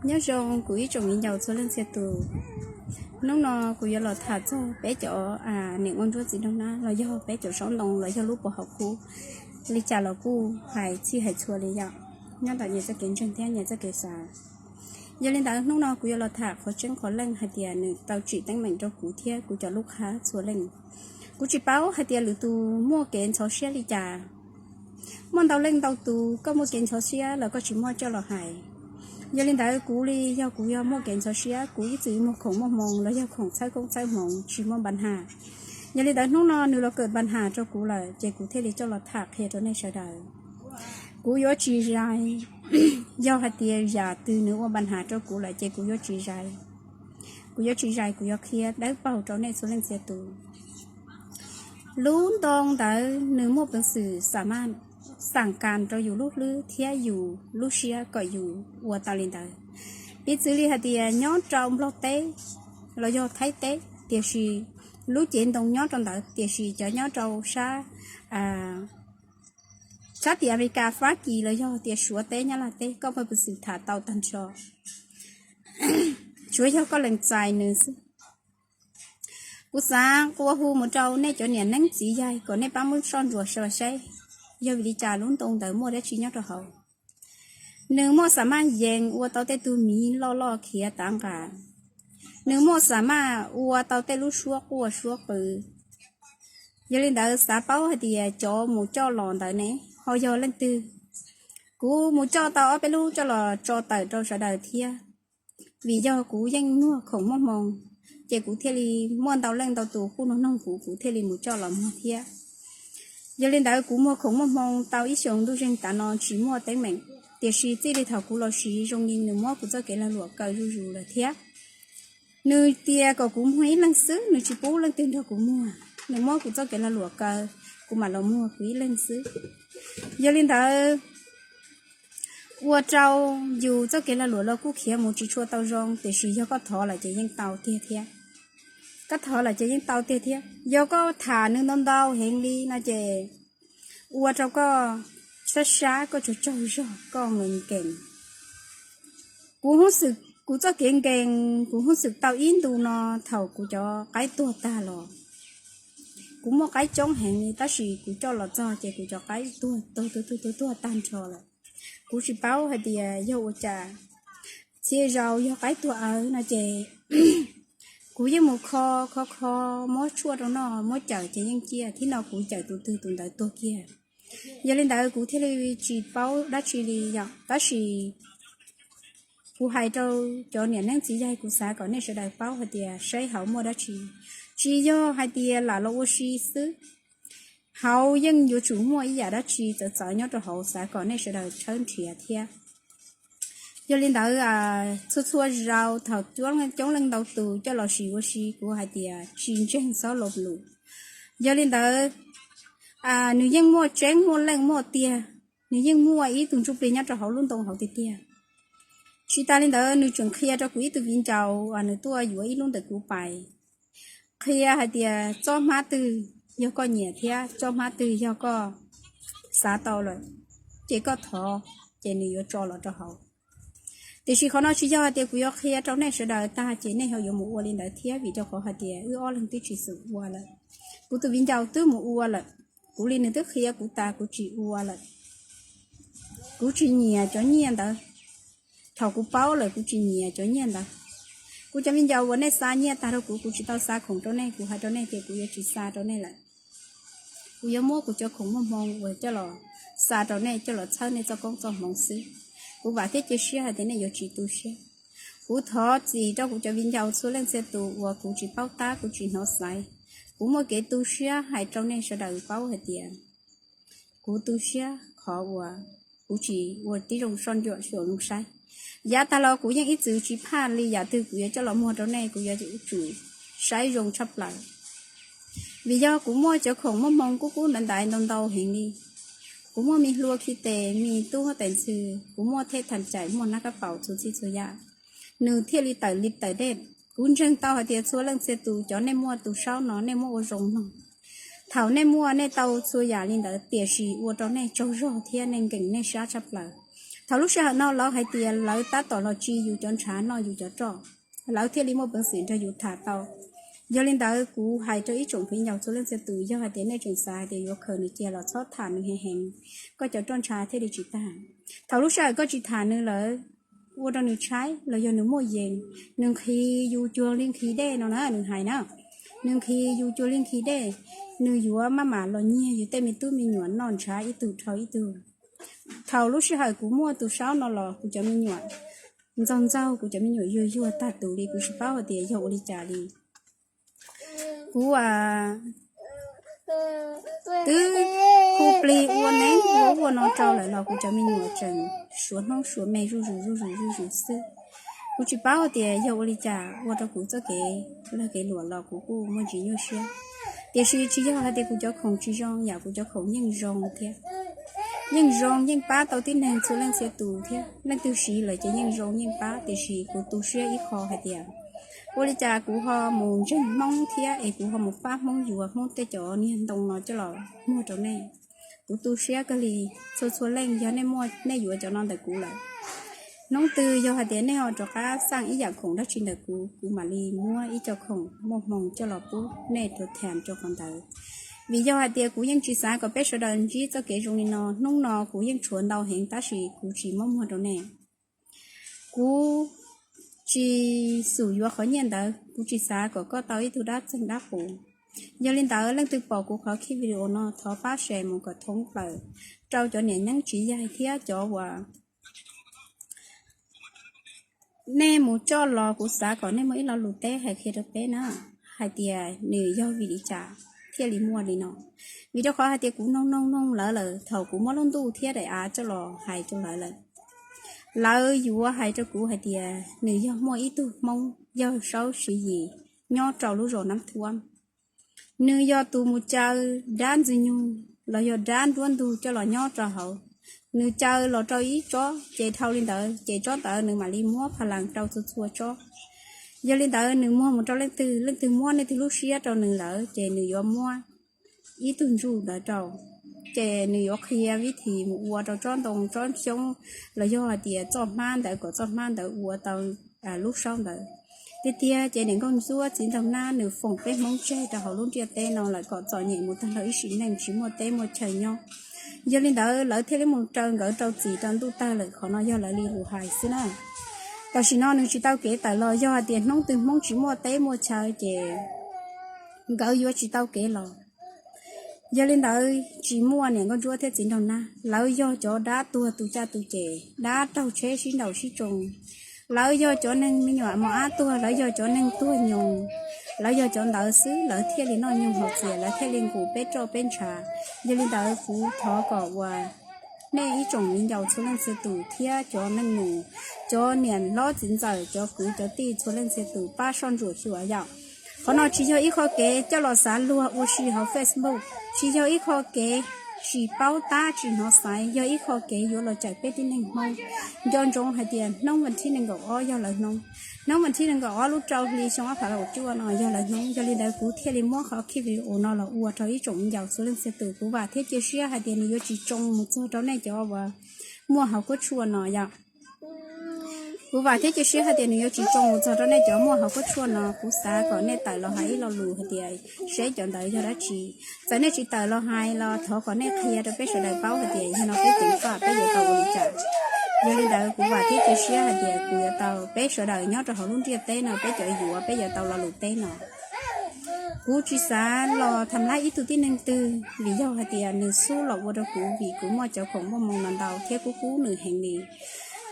Nyob zoo kuv ib tsoom viv ncaus txhua leej txhia tus. Hnub no kuv yuav los tham txog peb cov niam nkauj ntsuab txiv nraug nab los yog peb cov saub ntoo los yog lub puas hauv kub li cas los kuj hais txhij hais txhua li yom, nyob ntawm nyias txoj kev ntseeg thiab nyias txoj kev xav. Yog li ntawd hnub no kuv yuav los tham qhov tseeb qhov leej hais tias nws tau tsim teeb meem rau kuv thiab kuv cov lub qhab txhua leej. Kuv tsis paub hais tias lwm tus muaj kev ntxhov siab li cas. Muaj ntau leej ntau tus koj muaj kev ntxhov siab los koj tsis muaj coj los hais. Yog li ntawd kuv li yog kuv yog muaj kev ntxhov siab, kuv ib txwm muag khoom muaj hmoo los yog khoom txhawb koob txhawb hmoov tsis muaj npa nhas. Yog li ntawd hnub no nws los kawm npa nhas rau kuv lawm ces kuv thiaj li coj los tham qhia rau nej sawv daws. Kuv yuav tsis zais, yog hais tias yam twg nws ua npa nhas rau kuv lawm ces kuv yuav tsis zais. Kuv yuav tsis zais, kuv yuav qhia dawb paug rau nej txhua leej txhia tus. Lub ntoo ntawd nws muaj peev xwm xam maj xam kas rau yus lub hlwb thiab yus lub siab kom yus ua tau li ntawd. Piv txwv li hais tias nyob rau Nplog teb los yog Thaib teb, tiam sis lub cev ntoo nyob rau ntawd, tiam sis cov nyob rau sab sab tim Amelikas, Fab Kis los yog tias Suav teb, Nyab Laj teb, koj muaj peev xwm tham tau tag nrho, tsuav yog koj lees txais nws xwb. Kuv xav qua hu mus rau nej cov niam neeb txiv yaig kom nej pab muab soj ntsuam saib, yog vim li cas lub ntoo ntawd muaj dab tsi nyob rau hauv. Nws muaj xam maj yees ua tau tej tug miv loj loj khiav tav nqa. Nws muaj xam maj ua tau tej lub suab quaj suab qw. Yog li ntawd xav paub hais tias cov mus coj los ntawd ne ho yog leej twg. Kuv mus coj tau ob peb lub coj los tso tawm rau sawv daws thiab. Vim yog kuv yeej muag khoom muaj hmoo, ces kuv thiaj li muaj ntau leej ntau tus kuj nug noog kuv, kuv thiaj li mus coj los muag thiab. Yog li ntawd kuv muag khoom muaj hmoo tau ib xyoos ntuj zeeg tav no tsis muaj teeb meem, tiam sis txij li thaum kuv los siv zoo li nws muab kuv txoj kev lag luam kaw zuj zus lawm thiab. Nws tias kom kuv muag ib leeg xwb, nws tsis pub leej twg nrog kuv muag, nws muab kuv txoj kev lag luam kaw, kuv mam los muag kuv ib leeg xwb. Yog li ntawd ua rau yus txoj kev lag luam los kuj khiav mus tsis tshua tau zoo, tiam sis yog koj thov lawm ces yeej tau tiag thiab. Koj thov lawm ces yeej tau tiag thiab. Yog koj tham nws ntau ntau heev li no ces ua rau koj sab sab, koj tsaug tsaug zog, koj nkees nkees. Kuv, kuv txoj kev nkees kuv hub xwm tau ib ntu no thaum kuv cov qaib tuag tag los. Kuv muaj qaib coob heev li tab sis kuv coj los txog ces kuv cov qaib tuag tuag tuag tuag tuag tag nrho lawm. Kuv tsis paub hais tias yog ua cas. Txhia zaus yog qaib tuag awv no ces kuv yeej mus kho kho kho, muab tshuaj rau noj muab cawm ces yeej ciaj, thiab no kuv cawm tus twg tus ntawd tuag kiag. Yog li ntawd kuv thiaj li tsis paub dab tsi li yom, tab sis kuv hais rau cov niam neeb txiv yaig, kuv xav kom nej sawv daws paub hais tias saib hauv muaj dab tsi. Tsis yog hais tias lam los ua si xwb, hauv yeej yuav tsum muaj ib yam dab tsi txawv txawv nyob rau hauv, xav kom nej sawv daws tshawb nrhiav thiab. Yog li ntawd txhua txhua zaus thaum coob leej ntau tus coj los sim ua si kuv hais tias tsis ntseeg txhob los lus. Yog li ntawd nws yeej muaj tseeb muaj leej muaj tiag, nws yeej muaj ib tug ntsuj plig nyob rau hauv lub ntoo hauv tiag tiag. Tsis tas li ntawd nws tseem qhia rau kuv ib tug viv ncaus uas nws tuaj yuav ib lub ntawm kuv pais, qhia hais tias txoj hmab twg yog koj nyiam thiab txoj hmab twg yog koj xav tau lawm, ces koj thov, ces nws yuav tso los rau hauv. Tiam sis qhov no tsis yog hais tias kuv yuav qhia rau nej sawv daws tag ces nej ho yuav mus ua li ntawd thiab, vim rau qhov hais tias wb ob leeg twb tsis xum ua lawm. Kuv tus viv ncaus twb mus ua lawm, kuv li nws twb qhia kuv tas kuv tsis ua lawm. Kuv tsis nyiam cov nyiaj ntawd. Thaum kuv paub lawm kuv tsis nyiam cov nyiaj ntawd. Kuv cov viv ncaus uas nej xa nyiaj tag rau kuv, kuv tsis tau xa khoom rau nej, kuv hais rau nej tias kuv yuav tsis xa rau nej lawm. Kuv yuav muab kuv cov khoom muaj hmoo uas coj los xa rau nej, coj los txhawb nej txoj koob txoj hmoov xwb. Kuv vam thiab cia siab hais tias nej yuav tsis tu siab. Kuv thov txim rau kuv cov viv ncaus txhua leej txhia tus uas kuv tsis paub tab kuv tsis hnov xaiv. Kuv muaj kev tu siab hais rau nej sawv daws paub hais tias kuv tu siab qhov uas kuv tsis ua tib zoo soj ntsuam xyuas zoo saib. Yav tag los kuv yeej ib txwm tsis phaj li yam twg kuv yuav coj los muag rau nej, kuv yuav tsum saib zoo tshaj plaws. Vim yog kuv muaj cov khoom muaj hmoo kub kub ntaiv ntaiv ntau ntau heev li. Kuv muaj me hlua khi tes, me tub huab tais ntxhw, kuv muaj thej tham caim, muaj nab kab paus txhua txhij txhua yam, nws thiaj li tawm li tawm dej. Kuv ntseeg tau hais tias txhua leej txhia tus cov nej muaj tus saub no nej muab ua zoo mloog. Thaum nej muaj nej tau txhua yam li ntawd tiam sis ua rau nej tsaug zog thiab nej nkees nej sab tshaj plaws. Thaum lub sij hawm no lawv hais tias lawv tab tom los tsis yus cov ntshav noj yus cov roj, lawv thiaj li muaj peev xwm nrog yus tham tau. Yog li ntawd kuv hais rau ib tsoom viv ncaus txhua leej txhia tus, yog hais tias nej tseem xav hais tias yuav khaws nws cia los txhob tham nws heev heev, koj cov roj ntshav thiaj li tsis tag. Thaum lub sij hawm koj tsis tham nws lawm, ua rau nws tshaib los yog nws muaj yees, nws nqhis yus cuag li nqhis dej no na, nws hais na, nws nqhis yus cuag li nqhis dej, nws yuav maj mam los nyiag yus tej me tub me nyuam noj ntshav ib tug dhau ib tug. Thaum lub sij hawm kuv muaj tus saub no los kuv cov me nyuam ntxaug ntxaug, kuv cov me nyuam yuag yuag tag tus li, kuv tsis paub hais tias yog ua li cas li. Kuv twb hu plig ua neeb ua ua no rau lawm los kuv cov me nyuam tseem suav hnub suav me zuj zus zuj zus zuj zus xwb. Kuv tsis paub hais tias yog ua li cas ua rau kuv txoj kev lag kev luam los kuv kuj muaj ntsis nyuaj siab. Tiam sis tsis yog hais tias kuv cov khoom tsis zoo, yam kuv cov khoom yeej zoo thiab, yeej zoo yeej pab tau tib neeg txhua leej txhia tus thiab, leej twg siv lawm ces yeej zoo yeej pab. Tiam sis kuv tu siab ib qho hais tias ua li cas kuv ho mus ntseeg Hmoob thiab es kuv ho mus pab Hmoob yuav Hmoob tej cov niag ntoo no coj los muag rau nej. Kuv tu siab kawg li. Txhua txhua leej yog nej muaj nej yuav cov no ntawm kuv lawm, hnub twg yog hais tias nej ho rov qab xaj ib yam khoom dab tsi ntawm kuv, kuv mam li muab ib co khoom muaj hmoo coj los pub nej rau tham rau qhov ntawd. Vim yog hais tias kuv yeej tsis xav kom peb sawv daws ntsib txoj kev zoo li no. Hnub no kuv yeej tshuav ntau heev tab sis kuv tsis muab muag rau nej. Kuv tsis xum yuav qhov nyiaj ntawd, kuv tsis xav kom koj tau ib tug dab txeeg dab qus. Yog li ntawd leej twg pom kuv qhov clip video no thov pab share mus kom thoob plaws rau cov niam nyeeb txiv yaig thiab cov uas nej mus coj los. Kuv xav kom nej muaj ib lo lus teb hais qhia rau peb na, hais tias nws yog vim li cas thiaj li muaj li no. Vim rau qhov hais tias kuv noog noog noog lawv lawm, thaum kuv muab lub ntuj thiab daim av coj los hais rau lawv lawm, lawv yuav hais rau kuv hais tias nws yog muaj ib tug Hmoob yog Saub Siv Yis nyob rau lub zos Nab Thuam. Nws yog tus mus caw dab Ntxwg Nyoog los yog dab nruab ntug coj los nyob rau hauv. Nws caw los rau ib tsob ces dhau li ntawd ces tsob ntawd nws mam li muab pha las rau txhua txhua tsob. Yog li ntawd nws muag mus rau leej twg, leej twg muab leej twg lub siab rau nws lawm ces nws yuav muab ib tug ntsuj ntawd rau, ces nws yuav qhia vib thim mus ua rau tsob ntoo tsob xyoob los yog hais tias txoj hmab ntawd kom txoj hmab ntawd ua tau lub saub ntawd. Tiag tiag ces niam nkauj ntsuab txiv nraug nab nws foom peb Hmoob tseg rau hauv lub ntiaj teb no lawm kom txom nyem mus tag nrho ib sim neej tsis muaj teb muaj chaw nyob. Yog li ntawd lawv thiaj li mus raws nkawd rau txim rau ntuj tawg lawm. Qhov no yog lawv li lus hais xwb na. Tam sim no nws tsis tau kev tawm los, yog hais tias hnub twg Hmoob tsis muaj teb muaj chaw ces nkawd yuav tsis tau kev los. Yog li ntawd tsis muaj niam nkauj ntsuab thiab txiv nraug nab, lawv yog cov dab tuag tu caj tu ces, dab raug tsheb sib ntaus sib tsoo. Lawv yog cov neeg me nyuam mos ab tuag, lawv yog cov neeg tuag nyoos, lawv yog cov ntawd xwb lawv thiaj li noj nyoog haus txias, lawv thiaj li nqus peb roj peb ntshav. Yog li ntawd kuv thov kom uas nej ib tsoom viv ncaus txhua leej txhia tus thiab cov neej nus, cov niam hlob txiv ntxawm, cov kwv cov tij txhua leej txhia tus pab soj ntsuam xyuas yom. Qhov no tsis yog ib qho kev coj los xav luag ua si hauv Facebook, tsis yog ib qho kev tsis paub tab tsis hnov xaiv, yog ib qho kev yuav los cawm peb tib neeg Hmoob. Nco ntsoov hais tias hnub vas thib nees nkaum ob yog lawv hnub, hnub vas thib nees nkaum ob lub rau hli xyoo ob phav kaum cuaj no yog lawv hnub. Yog li ntawd kuv thiaj li muab qhov clip video no los ua rau ib tsoom viv ncaus txhua leej txhia tus. Kuv vam thiab cia siab hais tias nws yuav tsis tsoo mus txog rau nej cov uas muaj hauv kuab tshuaj no yom. Kuv vam thiab cia siab hais tias nws yuav tsis tsoo mus txog rau nej cov muaj hauv kuab tshuaj no. Kuv xav kom nej tawm los hais ib lo lus hais tias seb cov ntawd yog dab tsi. Txawm nej tsis tawm los hais los thov kom nej qhia rau peb sawv daws paub hais tias yog no peb ceev faj peb yuav tau ua li cas. Yog li ntawd kuv vam thiab cia siab hais tias kuv yuav tau, peb sawv daws nyob rau hauv lub ntiaj teb no peb cov yuav peb yuav tau lo lus teb no. Kuv tsis xav los tham lab ib tug tib neeg twg vim yog hais tias nws xub los ua rau kuv vim kuv muaj cov khoom muaj moo no ntau thiab kuv kub nws heev li.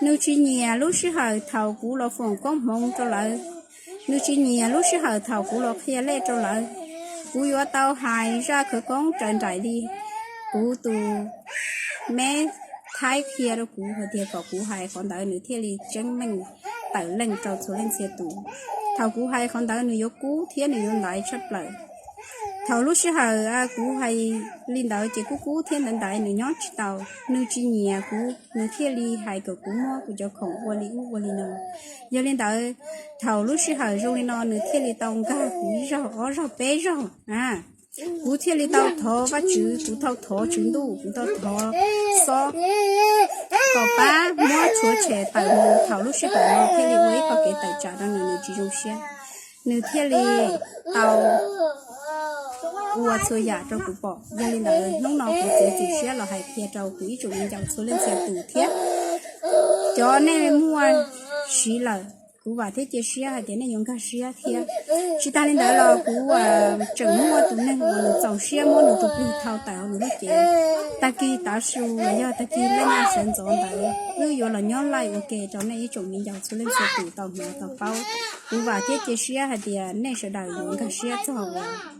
Nws tsis nyiam lub sij hawm thaum kuv los foom koob hmoov rau lawv, nws tsis nyiam lub sij hawm thaum kuv los qhia lej rau lawv. Kuv yuav tau hais zaj khawv koob raws nraim li kuv tus me thaib qhia rau kuv hais tias kom kuv hais qhov ntawd nws thiaj li tseeb meej tawm leej rau txhua leej txhia tus. Thaum kuv hais qhov ntawd nws yuav kub thiab nws yuav ntaiv tshaj plaws. Thaum lub sij hawm kuv hais li ntawd ces kuv kub thiab ntaiv ntaiv nws nyob tsis tau. Nws tsis nyiam kuv, nws thiaj li hais kom kuv muab kuv cov khoom ua li ub ua li no. Yog li ntawd, thaum lub sij hawm zoo li no nws thiaj li tau nkag kuv ib zaug ob zaug peb zaug a. Kuv thiaj li tau thov Vajtswv, kuv tau thov Tswv Ntuj, kuv tau thov xob kom pab muab rhuav tshem tawm nws thaum lub sij hawm no thiaj li ua ib qho kev tawm tsam rau nws, nws tsis zoo siab, nws thiaj li tau ua txhua yam rau kuv pom. Yog li ntawd hnub no kuv txiav txim siab los hais qhia rau kuv ib tsoom viv ncaus txhua leej txhia tus thiab cov nej muaj siv lawm, kuv vam thiab cia siab hais tias nej yuav nkag siab thiab. Tsis tas li ntawd los kuv tseem muaj tus neeg uas nws txaus siab muab nws tus plig thau tawm hauv nws lub cev. Tag kis tav su los yog tag kis lej naj sawv ntxov ntawd wb yuav los nyob laij ua ke rau nej ib tsoom viv ncaus txhua leej txhua tus tau hnov tau paub. Kuv vam thiab cia siab hais tias nej sawv daws yuav nkag siab txog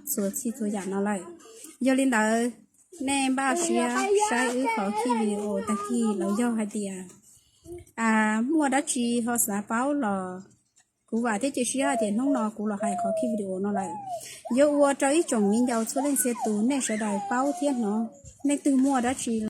txhua txhij txhua yam no lawm. Yog li ntawd, nej npaj siab saib wb qhov video tag kis los yog hais tias muaj dab tsi ho xav paub los kuv vam thiab cia siab hais tias hnub no kuv los hais qhov video no lawm yuav ua rau ib tsoom viv ncaus txhua leej txhia tus nej sawv daws paub thiab hnov. Nej twg muaj dab tsi